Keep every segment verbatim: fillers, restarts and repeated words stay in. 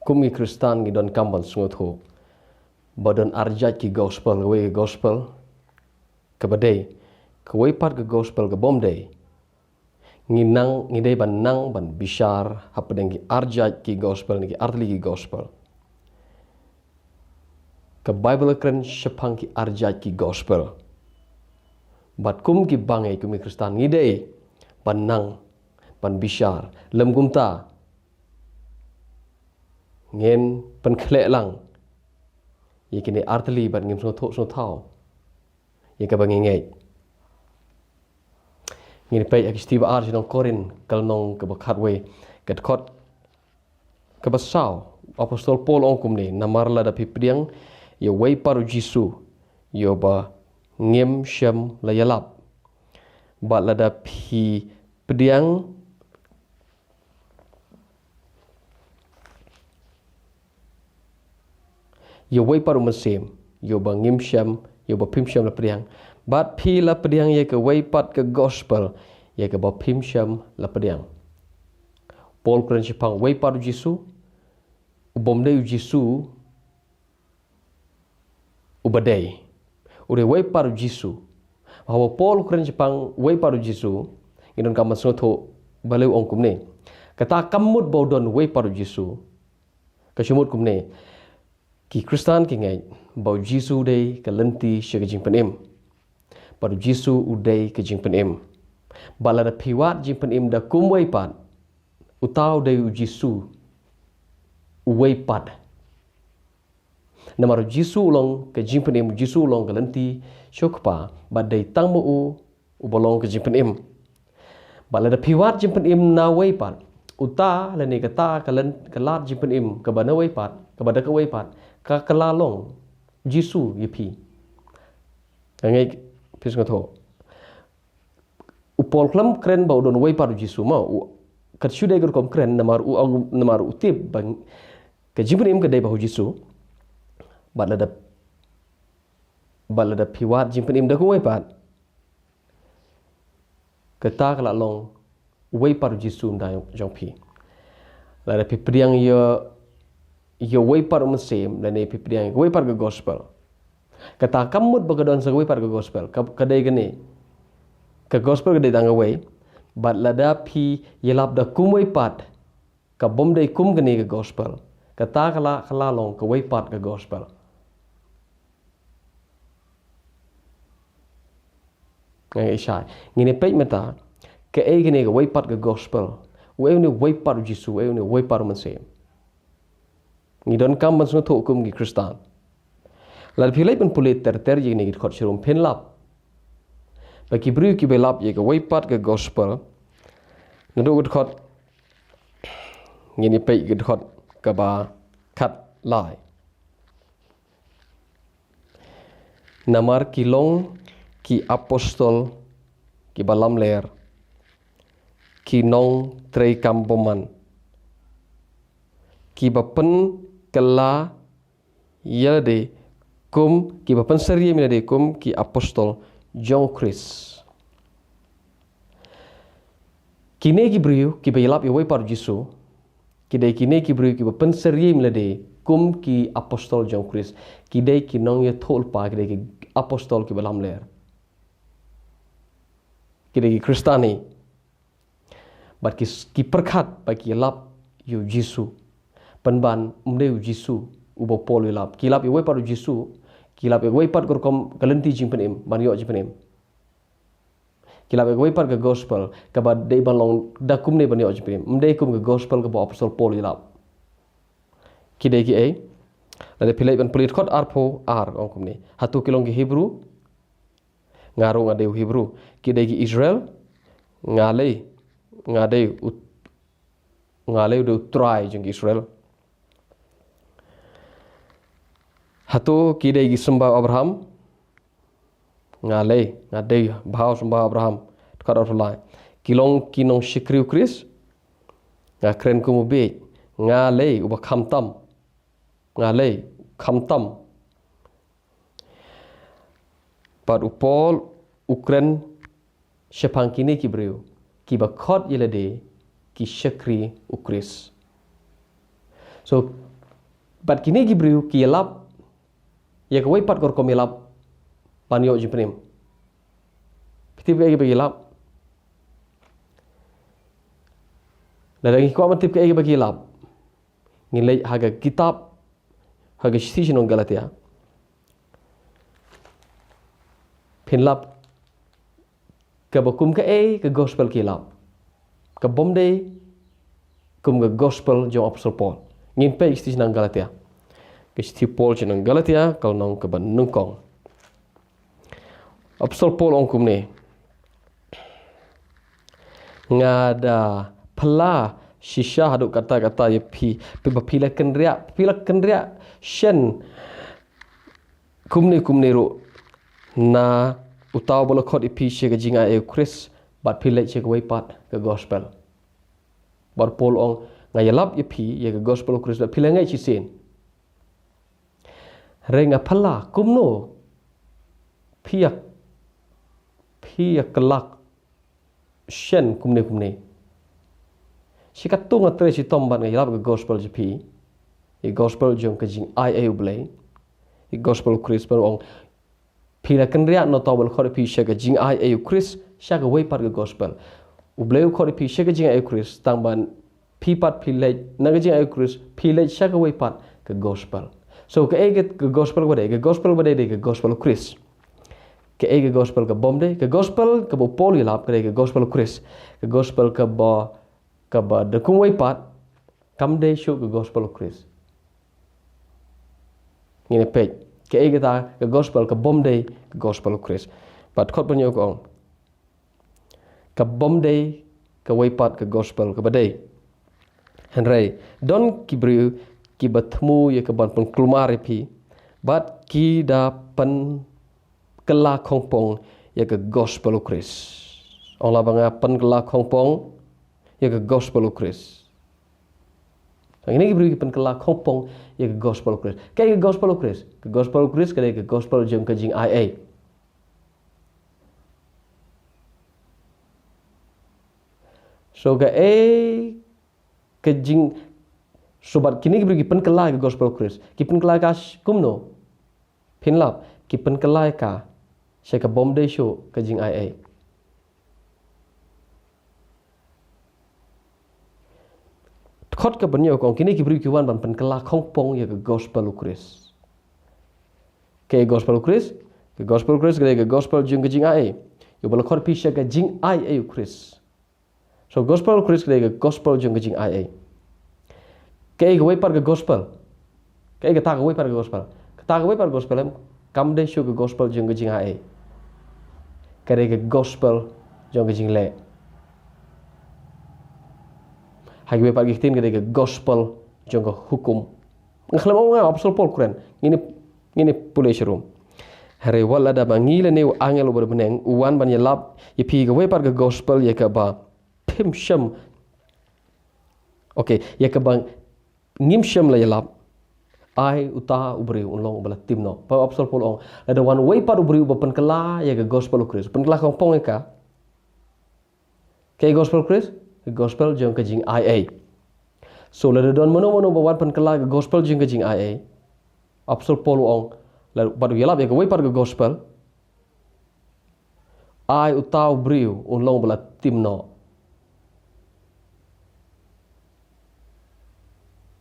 Kum ngi Khristan ngi donkam ban sngewthuh ba don arjait ki gospel, kawei ka gospel kaba dei, kawei pat ka gospel ka bym dei. Ngi nang, ngi dei ban nang ban bishar hapdeng ki arjait ki gospel ne ki artylli ki gospel. Ka Baibl ka kren shaphang ki arjait ki gospel. Bad kum ki bangeit, kum ki Khristan, ngi dei ban nang ban bishar. Lym kumta, ngin pynkhleh lang ïa kine artylli bad ngim sngewthuh sngewthaw ïa kaba ngi ngeit. Ngin peit ha ki shithi ba ar sha ki nong Korinth, ka lynnong kaba khatwei, ka dkhot kaba saw. Apostol Paul u ong kumne: Namar lada phi pdiang ïa uwei pat u Jisu, ïa uba ngim shym la ïalap. Bad lada phi pdiang ïa uwei pat u mynsiem, ïa uba ngim shym, ïa uba phim shym la pdiang. Bad phi la pdiang ïa kawei pat ka gospel, ïa kaba phim shym la pdiang. Paul u kren shaphang uwei pat u Jisu, u bym dei u Jisu uba dei. U dei uwei pat u Jisu. Haba Paul u kren shaphang uwei pat u Jisu, ngi donkam ban sngewthuh balei u ong kumne. Kata kam mut ba u don uwei pat u Jisu. Ka shu mut kumne. Ki Khristan ki ngeit ba u Jisu u dei ka lynti sha ka jingpynim. Bad u Jisu u dei ka jingpynim. Bad lada phi wad jingpynim da kum uwei pat, uta u dei u Jisu uwei pat. Namar u Jisu u long ka jingpynim, u Jisu u long ka lynti sha u Kpa, bad dei tang ma u uba long ka jingpynim. Bad lada phi wad jingpynim na uwei pat, uta lane kata ka lyn, ka lad jingpynim kaba na uwei pat, kaba da kawei pat, ka, ka la long Jisu ïa phi. Nga ngeit phi sngewthuh. U Paul khlem kren ba u don uwei pat u Jisu, mo, u, kat shu dei ka rukom kren namar u, namar u tip ba ka jingpynim ka dei bha u Jisu. Bad lada, bad lada phi wad jingpynim da kawei pat, kata ka la long uwei pat u Jisu ynda jong phi. Lada phi pdiang ïa, ïa uwei pat u mynsiem, lane phi pdiang ïa uwei pat ka gospel. Kata kam mut ba ka don sa kawei pat ka gospel, ka, ka dei kane. Ka gospel ka dei tang kawei, bad lada phi ïalap da kum uwei pat, ka bym dei kum kane ka gospel. Kata ka la, ka la long kawei pat ka gospel. Nga ngeit shai. Ngin ïa peit mynta, kaei kane kawei pat ka gospel. Uei une uwei pat u Jisu, uei une uwei pat u mynsiem. Ngi donkam ban sngewthuh kum ki Khristan. Lada phi leit ban pule ter ter ïa kine ki dkhot sharum phin lap ba ki briew kiba ïalap ïa kawei pat ka gospel. Naduh ka dkhot, ngin ïa peit ka dkhot kaba khatlai. Namar ki long ki apostol kiba lamler, ki nongtrei kam bymman, kiba pynkylla ïalade kum, kiba pynsyriem ïalade kum ki apostol jong u Khrist. Kine ki briew kiba ïalap ïa uwei pat u Jisu, ki dei kine ki briew kiba pynsyriem ïalade kum ki apostol jong u Khrist. Ki dei ki nongïathuhlypa, ki dei ki apostol kiba lamler. Ki dei ki Khristan hi. Bad ki, ki pyrkhat ba ki ïalap ïa u Jisu. Pynban ym dei u Jisu uba Paul u ïalap. Ki ïalap ïa uwei pat u Jisu, ki ïalap ïa uwei pat ka rukom ka lynti jingpynim, ban ïoh jingpynim. Ki ïalap ïa kawei pat ka gospel, kaba dei ban long da kumne ban ïoh jingpynim. Ym dei kum ka gospel kaba u apostol Paul u ïalap. Ki dei kiei? Lada phi leit ban pule dkhot arphew ar, ong kumne: Hato ki long ki Hebru? Nga ruh nga dei u Hebru. Ki dei ki Israel? Nga lei, nga dei u, nga lei u dei u Trai jong ki Israel. Hato ki dei ki symbai u Abraham? Nga lei, nga dei bha u symbai u Abraham. Dkhot arphew lai: Ki long ki nongshakri u Khrist? Nga kren kum u bieit. Nga lei, uba khamtam. Nga lei, khamtam. Bad u Paul u kren shaphang kine ki briew kiba khot ïalade ki shakri u Khrist. So, Bad kine ki briew ki ïalap ïa kawei pat ka rukom ïalap ban ïoh jingpynim. Phi tip kaei ba ki ïalap? Lada ngi kwah ban tip kaei ba ki ïalap, ngin leit ha ka kitab, ha ka shithi sha ki nong Galatia. Phin lap kaba kum kaei ka gospel ki ïalap, ka bym dei kum ka gospel jong apostol Paul. Ngin peit shithi sha ki nong Galatia. Ka shithi Paul sha ki nong Galatia, ka lynnong kaba nyngkong. Apostol Paul ong kumne: Nga da phylla shisha haduh katta katta ïa phi, phi ba phi la kynriah, phi la kynriah shen kumne kumne ruh na uta uba la khot ïa phi sha ka jingai ei u Khrist, bad phi leit sha kawei pat ka gospel. Bad Paul ong, nga ïalap ïa phi ïa ka gospel u Khrist, bad phi la ngeit shisien. Hynrei nga phylla, kumno phi ïa, phi ïa kylla shen kumne kumne? Shi katto nga trei shitom bad nga ïalap ka gospel jong phi, i gospel jong ka jingai ei u Blei, i gospel u Khrist, bad ong, phi la kynriah na uta uba la khot ïa phi sha ka jingai ei u Khrist sha kawei pat ka gospel. U Blei u khot ïa phi sha ka jingai ei u Khrist, tang ban phi pat phi leit na ka jingai ei u Khrist, phi leit sha kawei pat ka gospel. So kaei ka, ka gospel kaba dei, ka gospel kaba dei dei ka gospel u Khrist. Kaei ka gospel ka bym dei, ka gospel kaba u Paul u ïalap ka dei ka gospel u Khrist. Ka gospel kaba, kaba dei kumwei pat, kam dei shuh ka gospel u Khrist. Ngin ïa peit kaei kata ka gospel ka bym dei ka gospel u Khrist. Bad khot ban ïoh ka ong, ka bym dei kawei pat ka gospel kaba dei. Hynrei don ki briew kiba thmu ïa ka ban pynkulmar ïa phi, bad ki da pynkylla khongpong ïa ka gospel u Khrist. Ong lah ba nga pynkylla khongpong ïa ka gospel u Khrist. Hangne ki briew ki pynkylla khongpong ïa ka gospel u Khrist. Kaei ka gospel u Khrist? Ka gospel u Khrist ka dei ka gospel jong ka jingai ei. So kaei ka jing, so bad kine ki briew ki pynkylla ka gospel u Khrist, ki pynkylla ka sh-, kumno? Phin lap, ki pynkylla ka sha ka bym dei shuh ka jingai ei. Khot ka ban ïoh ka ong, kine ki briew ki wan ban pynkylla khongpong ïa ka gospel u Khrist. Kaei gospel u Khrist? Ka gospel u Khrist ka dei ka gospel jong ka jingai ei. Ïa uba la khot ïa phi sha ka jingai ei u Khrist. So gospel u Khrist ka dei ka gospel jong ka jingai ei. Kaei kawei pat ka gospel? Kaei kata kawei pat ka gospel? Kata kawei pat ka gospel em, kam dei shuh ka gospel jong ka jingai ei. Ka dei ka gospel jong ka jingleh. Ha kiwei pat ki ktien ka dei ka gospel jong ka hukum. Nga khlem ong nga, apostol Paul u kren. Ngin ïa, ngin ïa pule sharum. Hynrei wat lada ma ngi lane u angel uba na bneng u wan ban ïalap ïa phi kawei pat ka gospel ïa kaba phim shym, okay, ïa kaba ngim shym la ïalap, ai uta u briew un long uba la tim noh. Bad apostol Paul u ong, lada wan uwei pat u briew uba pynkylla ïa ka gospel u Khrist, pynkylla khongpong ïa ka, kaei gospel u Khrist? Ka gospel jong ka jingai ei. So lada don mano mano ba wan pynkylla ka gospel jong ka jingai ei, apostol Paul u ong, la, bad u ïalap ïa kawei pat ka gospel, ai uta u briew un long uba la tim noh.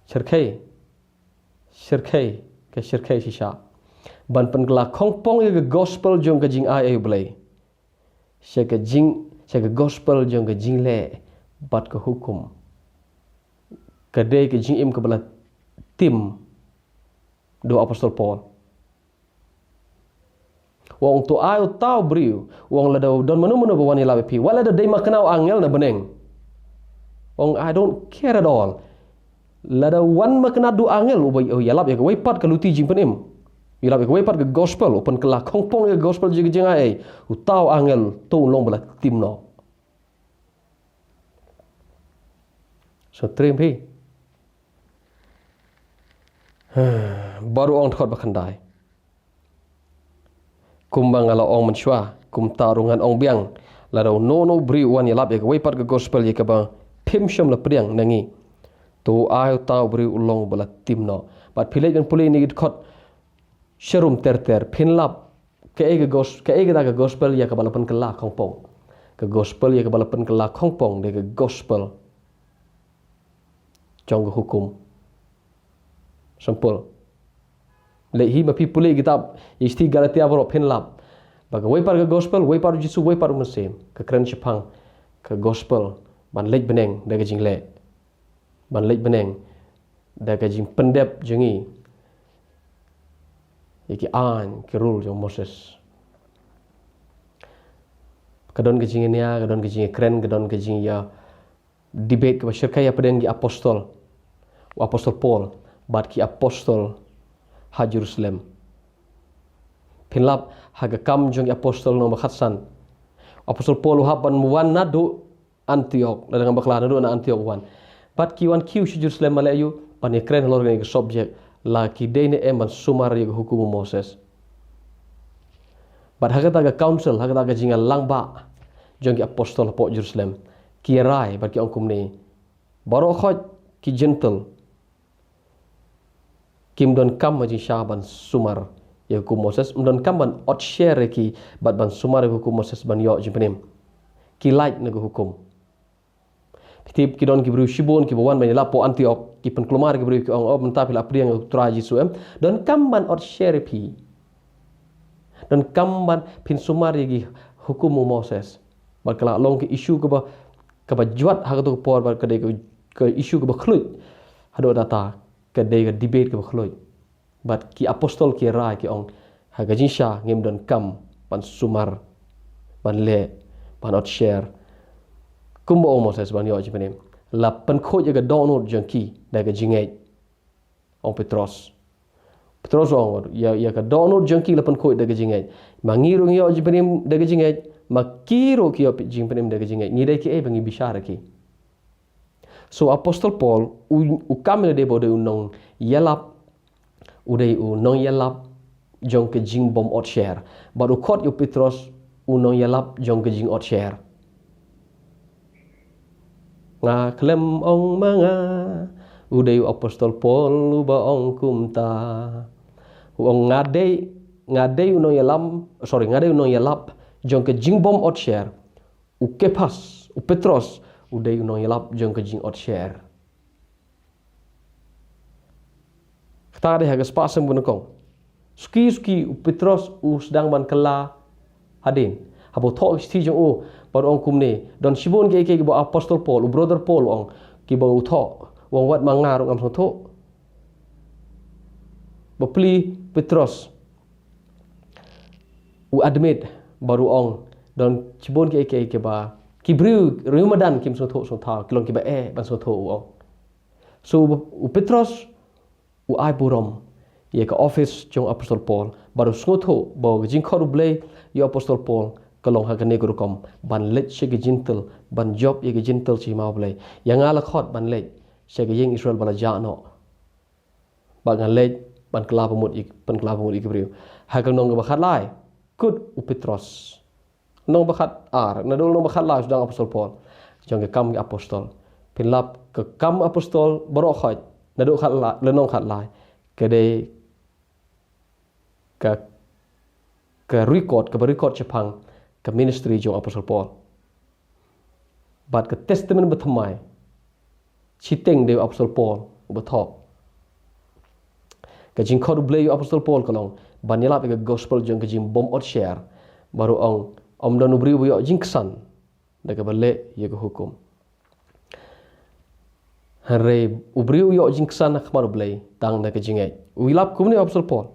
Shyrkhei, shyrkhei, ka shyrkhei shisha ban pynkylla khongpong ïa ka gospel jong ka jingai ei u Blei sha ka jing, sha ka gospel jong ka jingleh bad ka hukum. Ka dei ka jingim kaba la tim da u apostol Paul. U ong to ai uta u briew, u ong lada don mano mano ba wan ïalap ïa phi, wat lada dei ma kane u angel na bneng. U ong, I don't care at all. Lada wan ma kane u angel uba ïalap ïa kawei pat ka luti jingpynim, ïalap ïa kawei pat ka gospel, u pynkylla khongpong ïa ka gospel jong ka jingai ei, uta u angel to un long uba la tim noh. So trei phi. Bad u ong dkhot ba khyndai. Kumba nga la ong mynshuwa, kumta ruh ngan ong biang, lada uno uno u briew u wan ïalap ïa kawei pat ka gospel ïa kaba phim shym la pdiang na ngi, To ai uta u briew u long uba la tim noh. Bad phi leit ban pule ïa kine ki dkhot sharum ter ter, phin lap kaei ka gos-, kaei kata ka gospel ïa kaba la pynkylla khongpong. Ka gospel ïa kaba la pynkylla khongpong dei ka gospel jong ka hukum. Sampul. Leit hi ma phi pule ïa kitab, ïa shithi Galatia baroh phin lap ba kawei pat ka gospel, wei pat u Jisu, wei pat u Mynsiem. Ka kren shaphang ka gospel ban leit bneng da ka jingleh, ban leit bneng da ka jingpyndep jong ngi ïa ki aiñ ki rule jong u Moses. Ka don ka jingïania, ka don ka jingïakren, ka don ka jingïa debate kaba shyrkhei hapdeng ki apostol, u apostol Paul bad ki apostol ha Jerusalem. Phin lap ha ka Kam jong ki Apostol lynnong ba khatsan. Apostol Paul u hap ban wan naduh Antiok, lada ngam bakla naduh na Antiok u wan. Bad ki wan kiew sha Jerusalem, ma leh aiu? Ban ïakren halor kane ka subject, la ki dei ne em ban sumar ïa ka hukum u Moses. Bad ha kata ka council, ha kata ka jingïalang bah jong ki apostol hapoh Jerusalem, ki rai bad ki ong kumne: Baroh khoit ki Jentil kim donkam ha jingshisha ban sumar ïa ka hukum Moses, ym donkam ban otsher ïa ki bad ban sumar ïa ka hukum Moses ban ïoh jingpynim. Ki lait na ka hukum. Phi tip, ki don ki briew shibun kiba wan ban ïalap hapoh Antiok, ki pynkulmar ki briew, ki ong, "Oh, mynta phi la pdiang ïa u Trai Jisu, em? Donkam ban otsher ïa phi. Donkam ban phin sumar ïa ki hukum u Moses." Bad ka la long ka issue kaba, kaba jwat ha kato ka por, bad ka dei ka, ka issue kaba khluit haduh katta, ka dei ka debate kaba khluit. Bad ki apostol ki rai, ki ong, ha ka jingshisha ngim donkam ban sumar, ban leh, ban otsher kumba ong Moses ban ïoh jingpynim. La pynkhuid ïa ka dohnud jong ki da ka jingngeit, ong Petros. Petros u ong, ïa, ïa ka dohnud jong ki la pynkhuid da ka jingngeit. Ma ngi ruh ngi ïoh jingpynim da ka jingngeit, ma ki ruh ki ïoh jingpynim da ka jingngeit. Ngi dei kiei ba ngi bishar ïa ki? So apostol Paul u, u kam ïa lade ba u dei u nongïalap, u dei u nongïalap jong ka jingbym otsher. Bad u khot ïa u Petros u nongïalap jong ka jingotsher. Nga khlem ong ma nga, u dei u apostol Paul uba ong kumta. U ong, nga dei, nga dei u nongïalam, sorry, nga dei u nongïalap jong ka jingbym otsher. U Kephas, u Petros, u dei u nongïalap jong ka jingotsher. Kata dei ha ka spah seng ba nyngkong. Suki suki u Petros u sdang ban kylla hadien. Haba u thoh ka shithi jong u, bad u ong kumne, don shibun kiei kiei kiba u apostol Paul, u brother Paul u ong, kiba u thoh, u ong, wat ma nga ruh ngam sngewthuh. Bapli Petros u admit bad u ong, don shibun kiei kiei kiba ki briew, riew madan kim sngewthuh sngewthaw, ki long kiba eh ban sngewthuh, u ong. So u, u Petros u ai burom ïa ka office jong u apostol Paul, bad u sngewthuh ba ka jingkhot U Blei ïa u apostol Paul ka long ha kane ka rukom, ban leit sha ki Jentil, ban jop ïa ki Jentil sha hima U Blei. Ïa nga la khot ban leit sha ka ïing Israel ba la jah noh. Ba ngan leit ban kylla bamut ïa, ban kylla bamut ïa ki briew. Ha ka lynnong kaba khatlai, kut u Petros. Lynnong ba khatar, naduh lynnong ba khatlai u sdang apostol Paul. Jong ka Kam ki Apostol. Phin lap ka Kam Apostol baroh khoit, naduh khatlai, lynnong khatlai, ka dei ka, ka record, kaba record shaphang ka ministry jong u apostol Paul. Bad ka Testament Bathymmai, shiteng dei u apostol Paul uba thoh. Ka jingkhot U Blei ïa u apostol Paul ka long ban ïalap ïa ka gospel jong ka jingbym otsher. Bad u ong, ym don u briew ba ïoh jingksan da kaba leh ïa ka hukum. Hynrei u briew u ïoh jingksan ha khmat U Blei tang da ka jingngeit. U ïalap kumne u apostol Paul.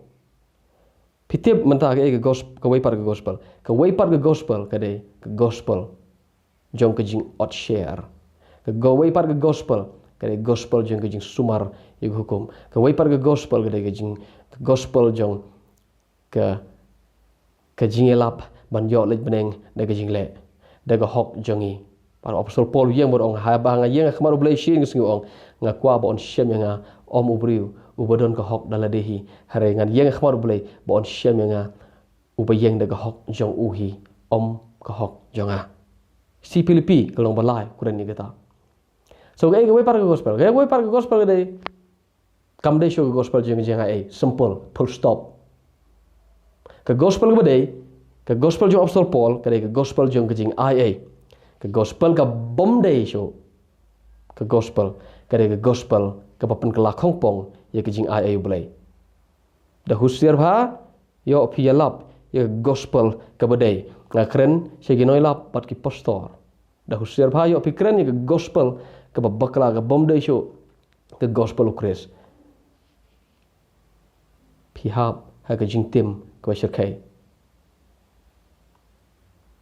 Phi tip mynta kaei ka gosp-, kawei pat ka gospel. Kawei pat ka gospel ka dei ka gospel jong ka jingotsher. Ka go-, kawei pat ka gospel ka dei gospel jong ka jingsumar ïa ka hukum. Kawei pat ka gospel ka dei ka jing-, ka gospel jong ka, ka jingïalap ban ïoh leit bneng da ka jingleh, da ka hok jong ngi. Bad u apostol Paul u ïeng bad u ong, haba nga ïeng ha khmat U Blei shisien ka sngi, u ong, nga kwah ba un shem ïa nga, ym u briew uba don ka hok da lade hi. Hynrei ngan ïeng ha khmat U Blei ba un shem ïa nga uba ïeng da ka hok jong u hi, ym ka hok jong nga. Shithi Philippi ka lynnong ba lai u kren ïa kata. So kaei kawei pat ka gospel? Kaei kawei pat ka gospel ka dei? Kam dei shuh ka gospel jong ka jingai ei. Simple. Full stop. Ka gospel kaba dei, ka gospel jong u Apostol Paul ka dei ka gospel jong ka jingai ei. Ka gospel kabym dei shuh ka gospel ka dei ka gospel kaba pynkylla khongpong ïa ka jingai ei U Blei. Da husiar bha ïoh phi ïalap ïa ka gospel kaba dei. Nga kren sha ki nonglap bad ki pastor. Da husiar bha ïoh phi kren ïa ka gospel kaba bakla, kabym dei shuh ka gospel U Khrist. Phi hap ha ka jingtim kaba shyrkhei.